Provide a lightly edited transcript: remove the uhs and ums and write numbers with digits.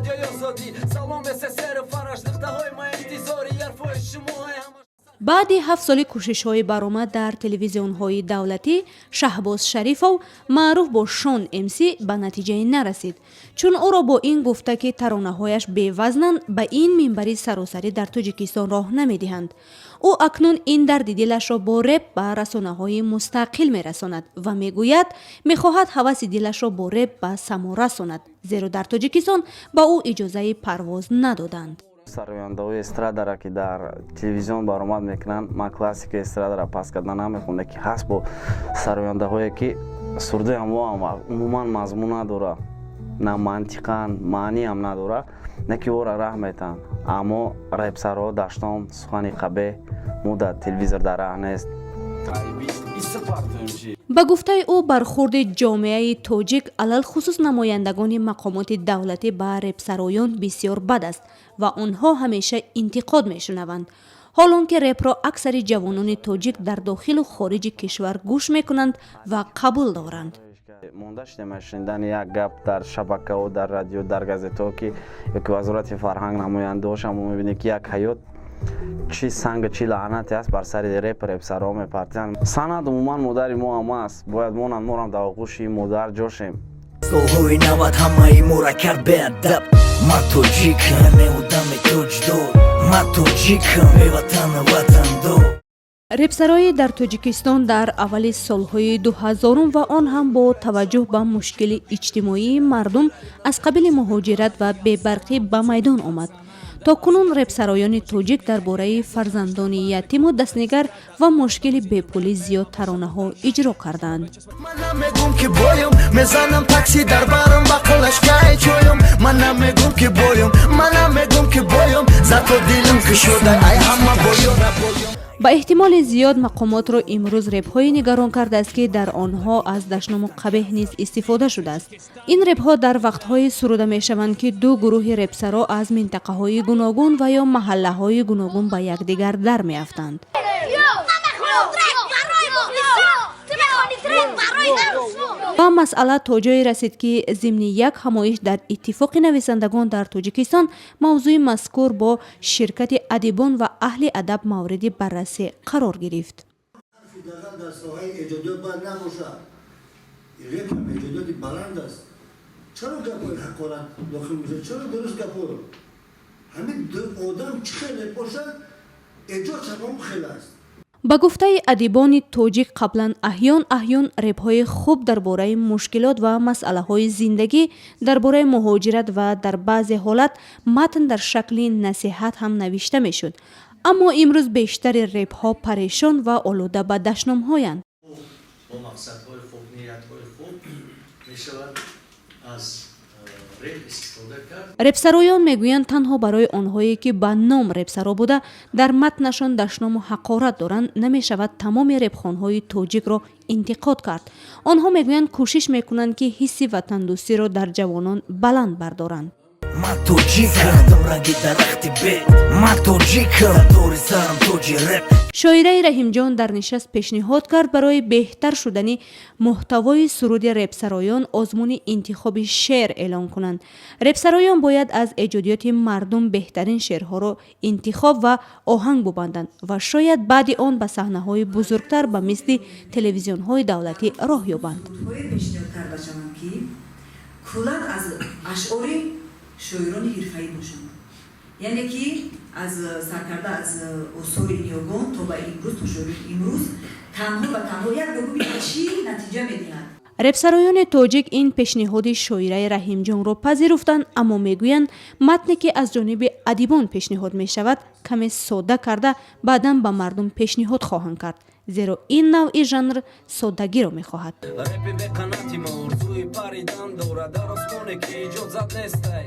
Радиои Озодӣ, салом, СССР, фараш духтаҳои ма интизори ҳарфҳои шумо ҳама. Баъди 7 соли кӯшишҳои баромад дар телевизионҳои давлатӣ, Шаҳбоз Шарифов, маъруф бо Шон МС, ба натиҷае нарасид, чун ӯро бо ин гуфта, ки таронаҳояш бевазнанд, ба ин минбари саросарӣ дар Тоҷикистон роҳ намедиҳанд. Ӯ акнун ин дарди дилашро бо реп ба расонаҳои мустақил мерасонад ва мегӯяд, мехоҳад ҳаваси дилашро бо реп ба само расонад, зеро дар Тоҷикистон ба ӯ иҷозаи парвоз надоданд. Сарояндаҳои эстрадара, ки дар телевизион баромад мекунанд, ман классикаи эстрадара пас карда намехоҳам, ки ҳаст бо сарояндаҳое, ки сурудои ҳамоам умуман мазмун надора, на мантиқан маъниам надора, не ки ӯра раҳ метаҳанд. Аммо репсаро даштом, сухани қабеҳ мо дар телевизор дар раҳ нест. Ба гуфтаи ӯ, бархурди ҷомеаи тоҷик, алалхусус намояндагони мақомоти давлатӣ, ба репсароён бисёр бад аст ва онҳо ҳамеша интиқод мешунаванд, ҳол он ки репро аксари ҷавонони тоҷик дар дохилу хориҷи кишвар гӯш мекунанд ва қабул доранд. Монда шудем аз шунидани як гап дар шабакаҳо, дар радио, дар газетаҳо, ки ёки Вазорати фарҳанг намояндаҳошам мо мебинем, ки як ҳаёт чӣ санга, чӣ лаънате аст, бар сари реп, репсаро мепартиянд. Санъат умуман модари мо ҳам аст, бояд монанд, морам дар оғӯши модар ҷошем. Солҳои 90 ҳамаи мора кард беадаб. Ман тоҷикам, не одами тоҷдор. Ман тоҷикам, беватану ватандор. Репсароӣ дар Тоҷикистон дар аввали солҳои 2000-ум ва он ҳам бо таваҷҷӯҳ ба мушкили иҷтимоии мардум аз қабили муҳоҷират ва бебарқӣ ба майдон омад. То кунун репсароёни тоҷик дар бораи фарзандони ятиму дастнигар ва мушкили бепулӣ зиёд таронаҳо иҷро карданд. Ман намегум, ки боюм, мезанам такси дар барам, ба қилашкай чоюм. Ман намегум, ки боюм, ман намегум, ки боюм, зато дилим кушода, ай ҳама боёра боюм. Ба эҳтимоли зиёд, мақомотро имрӯз репҳое нигарон кардааст, ки дар онҳо аз дашному қабеҳ низ истифода шудааст. Ин репҳо дар вақтҳое суруда мешаванд, ки ду гурӯҳи репсаро аз минтақаҳои гуногун ва ё маҳаллаҳои гуногун ба якдигар дар меафтанд. Ман мехоҳам трек барои мухлисон. Ту мехоҳӣ трек барои арӯсон. Ва масъала то ҷое расид, ки зимни як ҳамоиш дар Иттифоқи нависандагон дар Тоҷикистон мавзӯи мазкур бо ширкати адибон ва аҳли адаб мавриди баррасӣ қарор гирифт. Ҳарфи дағал дар соҳаи эҷодиёт бояд набошад. Репам эҷодиёти баланд аст. Чаро гапҳои ҳақорат дохил мешавад? Чаро дуруст гапҳо? Ҳамин одам чӣ хеле бошад, эҷод ҳамон хел аст. Ба гуфтаи адибони тоҷик, қаблан аҳён аҳён репҳои хуб дар бораи мушкилот ва масъалаҳои зиндагӣ, дар бораи муҳоҷират ва дар баъзе ҳолат матн дар шакли насиҳат ҳам навишта мешуд, аммо имрӯз бештари репҳо парешон ва олуда ба дашномҳоянд. Бо мақсадҳои хуб, ниятҳои хуб мешавад аз реп истифода кард. Репсароён мегӯянд, танҳо барои онҳое, ки ба ном репсаро буда, дар матнашон дашному ҳақорат доранд, намешавад тамоми репхонҳои тоҷикро интиқод кард. Онҳо мегӯянд, кӯшиш мекунанд, ки ҳисси ватандӯстиро дар ҷавонон баланд бардоранд. Ман тоҷикам, ранги дарахти бед. Ман тоҷикам, дори сарам тоҷи реп. Шоираи Раҳимҷон дар нишаст пешниҳод кард, барои беҳтар шудани муҳтавои суруди репсароён озмуни интихоби шеър эълон кунанд. Репсароён бояд аз эҷодиёти мардум беҳтарин шеърҳоро интихоб ва оҳанг бубанданд ва шояд баъди он ба саҳнаҳои бузургтар, ба мисли телевизионҳои давлатӣ роҳ ёбанд. Сурудҳое пешниҳод карда шаванд, ки куллан аз ашъори шоирони ҳирфаӣ бошанд, яъне ки аз саркарда аз осори ниёгон то ба имрӯз, то шоирони имрӯз, танҳо ва танҳо як бор бубинед, чӣ натиҷа медиҳад. Репсароёни тоҷик ин пешниҳоди шоираи Раҳимҷонро пазируфтанд, аммо мегӯянд, матне, ки аз ҷониби адибон пешниҳод мешавад, каме содда карда, баъдан ба мардум пешниҳод хоҳанд кард, зеро ин навъи жанр соддагиро мехоҳад. Репи беқанати ма орзуи паридан дорад дар осмоне, ки иҷозат нестай.